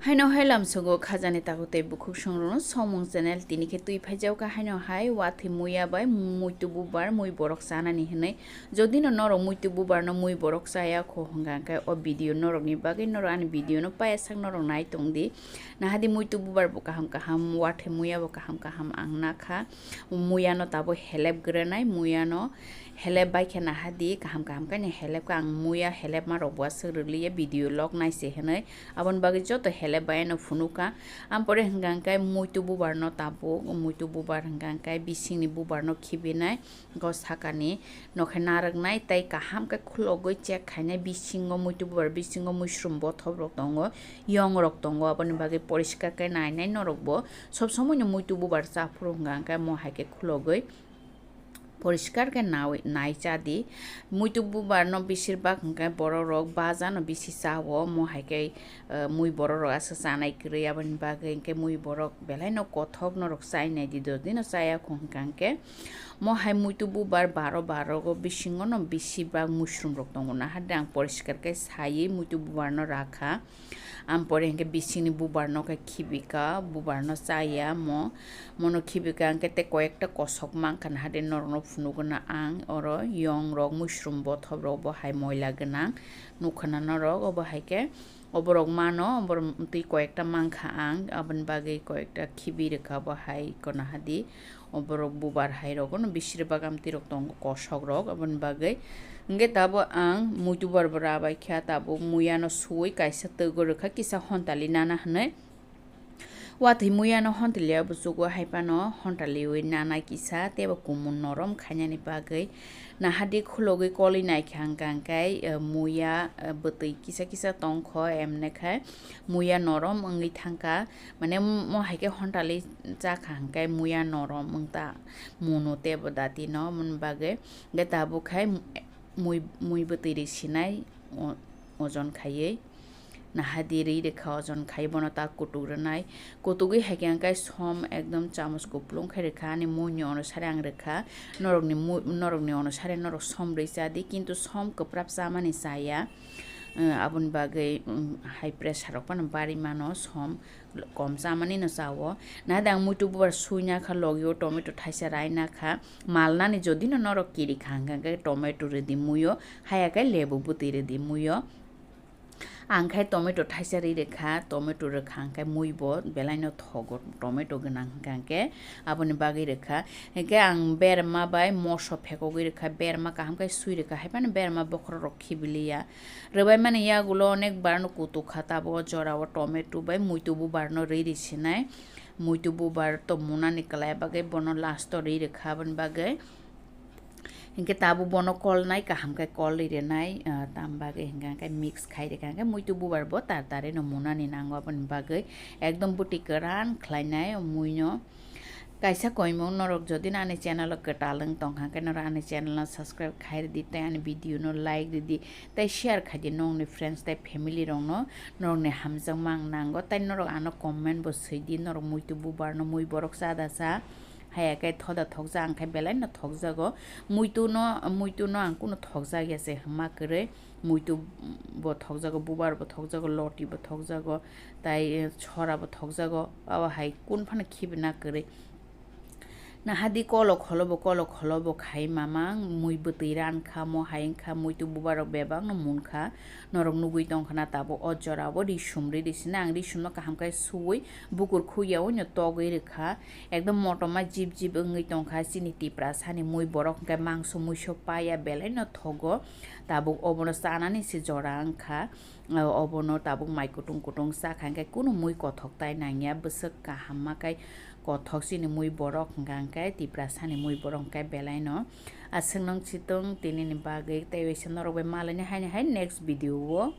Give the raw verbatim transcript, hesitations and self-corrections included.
Haino hai lamsogo khajani takhuk tei bukhuk songrokno Somung channel tini khe twi phaijaokha haino hai wathwi muya bai muitu bubar mui borok chanani hinwi. Jodi no norok muitu bubar no mui borok chaya kho hwnkha khe o video norokni bagwi norok ani video no paya sak norok nai tongdi. Nahadi muitu bubar bo kaham kaham wathwi muya bo kaham kaham ang nakha. Muya no tabuk helep granai muya no helep bai khe nahadi kaham kaham khe helep kha ang muya helep ma rok bo aswk rwliya video log nai se hinwi. Aboni bagwi joto hele bai no phunukha. Ampore hwnkha khe muitu bubar no tabuk, muitu bubar hwnkha khe bisingni bubar no khibinai, go sakani nokhe narwknai tei kaham khe khulogwi check khainai bisingo muitu bubar bisingo muisrum bothop rok tongo, yong rok tongo, aboni bagwi poriskar khe nainai norok bo sob somoi no muitu bubar chaphuru hwnkha khe mo hai khe khulogwi. Poriskar khe nawi-, nai cha di. Muitu bubar no besir bak hwnkhe borok rok baja no bisi cha o, mo hai khe, eh, mui borok rok aswk chanai kwrwi, aboni bagwi hwnkhe mui borok belai no kothok norok chai nai di, dos din no chaya kho hwnkha hwnkhe mo hai muitu bubar baro baro go bisingo no bisi bak muisrum rok tongo, nahadi ang poriskar khe saiwi muitu bubar no rakha. Ampore hwnkhe bisingni bubar no khe khibika, bubar no chaya mo, mono khibika hwnkhe tei koyekta kosok mankha nahadi norokno phunukgwna ang oro yong rok muisrum bothop rok bo hai moila gwnang nukha na norok obo hai khe oborok mano oborok twi koyekta mankha ang aboni bagwi koyekta khibi rwkha bo hai kono hadi. Oborok bubar hai rogo no besir bak amtwi rok tongo kosok rok, aboni bagwi. Hwnkhe tabuk ang muitu bubar bo rabai kha, tabuk muya no suwi kaisa twgo rwkha kisa hontali nana hinwi. Wathwi muya no hontali ya buchugo hai phano hontali wi nana kisa tei bo kumun norom khainani bagwi. Nahadi khulogwi kolwi naikha hwnkha hwnkhe, eh, muya, eh, bwtwi kisa kisa tongkho emne khai muya norom wngwi thangkha. Mane mo hai khe hontali chakha hwnkhe muya norom wngta munu tebo dati no, moni bagwi hwnkhe tabuk khai mui, mui bwtwi ri sinai o-, ojon khaiwi. Nahadi ri rwkha ojon khai bono ta kutuk rwnai. Kutugwi hai khe ang khe som ekdom chamus kuplung khe rwkha, ani mui ni onusare ang rwkha. Norokni mui, norokni onusare norok som rwi cha di, kintu som kwprap chamani chaya. Eh, aboni bagwi, um, high pressure rok phano bari mano som kom chamani no cha o. Nahadi ang muitu bubar sui nakha, logi o tomato thaisa rai nakha. Malnani jodi no norok kiri kha hwnkha khe tomato rwdi mui o, haya khe lebu bwtwi rwdi mui o. Ang khai tomato thaisa ri rwkha, tomato rwkha hwnkhe mui bo belai no thogo, tomato gwnang hwnkha hwnkhe aboni bagwi rwkha. Hwnkhe ang berma bai moso phekogwi rwkha, berma kaham khe sui rwkha, hai phano berma bokhorok rok khibiliya. Rwbaimani yagulo onek bar no kutuk kha, tabuk o jora o tomato bai muitu bubar no ri ri sinai. Muitu bubar to munani kwlai bagwi bono last o ri rwkha, aboni bagwi. Hinkhe tabuk bono kolnai kaham khe kol ri rwnai, ah, tam bagwi hinkhe mix khai rwkha, hinkhe muitu bubar bo tar tari no munani nango, aboni bagwi ekdom bwtwi kwran khlainai o mui no. Kaisa koimung norok jodi no ani channel o kwtal wng tongkha khe norok ani channel no subscribe khai rwdi tei ani video no like rwdi tei share khai di nokni friends tei family rok no, norokni hamjakma ang nango tei norok ano comment bo swi di norok muitu bubar no mui borok cha da cha. Haya khe thoda thokjak ang khe belai no thokjago. Muitu no, muitu no ang kunu thokjak ya se hwnma kwrwi. Muitu bo thokjago, bubar bo thokjago, loti bo thokjago, tai, eh, chora bo thokjago. Abo hai kun phano khibina kwrwi. Nahadi kolo kholo bo, kolo kholo bo khai mamang, mui bwtwi ran kha, mo hai wng kha, muitu bubar rok bebak no mun kha. Norok nugwi tongkha na tabuk o jora o ri sum ri ri sina ang ri sum no kaham khe suwi bukur khuk ya o no togwi rwkha. Ekdom motoma jip jip wngwi tongkha chini Tiprasa ni mui borok hwnkhe mangso muiso paya belai no thogo. Tabuk obono chanani se jora wngkha. Obono tabuk mai kutung kutung chakha hwnkhe kunu mui kothok tai nangya bwswk kaham ma khai kothok chini mui borok hwnkha hwnkhe Tiprasa ni mui borok hwnkhe belai no. Aswk nung chitung tini ni bagwi tei waisa norok bai malaini haini hai next video o.